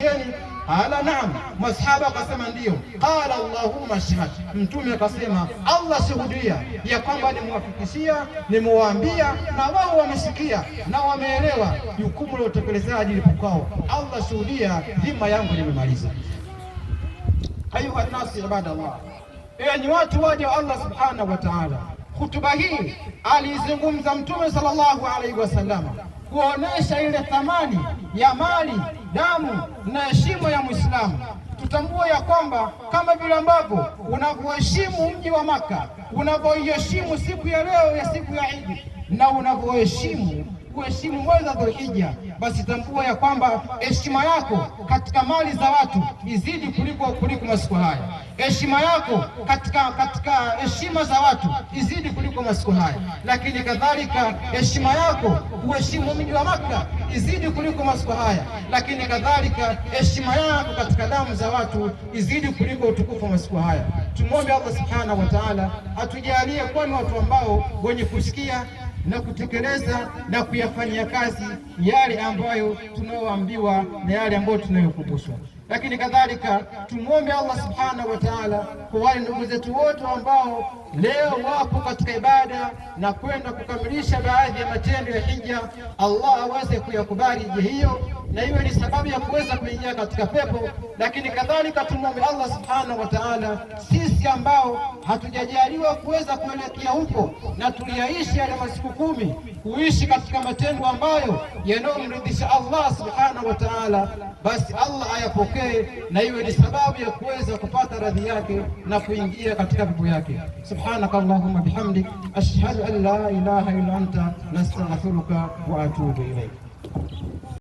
Qala naam, masahaba akasema ndiyo. Qala allahumma shhad, Mtume akasema Allah shuhudia ya kwamba nimewafikishia, nimewaambia na wao wamesikia na wameelewa jukumu la utekelezaji lipo kwao. Allah shuhudia, dhima yangu nimemaliza. Ayuha nasi ibadallah, enyi watu waja wa Allah subhanahu wa ta'ala. Hutuba hii aliizungumza Mtume sallallahu alaihi wasallam kuonesha ile thamani ya mali, damu na heshima ya Muislamu. Tutambue ya kwamba kama vile ambavyo unavyoheshimu mji wa Maka, unavyoiheshimu siku ya leo ya siku ya Idi na unavyoheshimu kuheshimu mwezi wa Dhulhijja, basi tambua ya kwamba heshima yako katika mali za watu izidi kuliko masiku haya. Heshima yako katika heshima za watu izidi kuliko masiku haya, lakini kadhalika heshima yako kuheshimu mji wa Makka izidi kuliko masiku haya, lakini kadhalika heshima yako katika damu za watu izidi kuliko utukufu wa masiku haya. Tumwombe Allah subhanahu wa ta'ala atujalie kuwa ni watu ambao wenye kusikia na kutekeleza na kuyafanyia kazi yale ambayo tunayoambiwa na yale ambayo tunayokumbushwa. Lakini kadhalika tumwombe Allah subhanahu wa ta'ala kwa wale ndugu zetu wote ambao leo wapo katika ibada na kwenda kukamilisha baadhi ya matendo ya hija, Allah aweze kuyakubali hija hiyo na iwe ni sababu ya kuweza kuingia katika pepo. Lakini kadhalika tumwombe Allah subhanahu wa ta'ala, sisi ambao hatujajaliwa kuweza kuelekea huko na tuliyaishi yale masiku 10 kuishi katika matendo ambayo yanayomridhisha Allah subhanahu wa ta'ala, basi Allah ayapokee na iwe ni sababu ya kuweza kupata radhi yake na kuingia katika pepo yake. Subhanaka Allahumma bihamdik ashhadu an la ilaha illa anta nastaghfiruka wa atubu ilaik.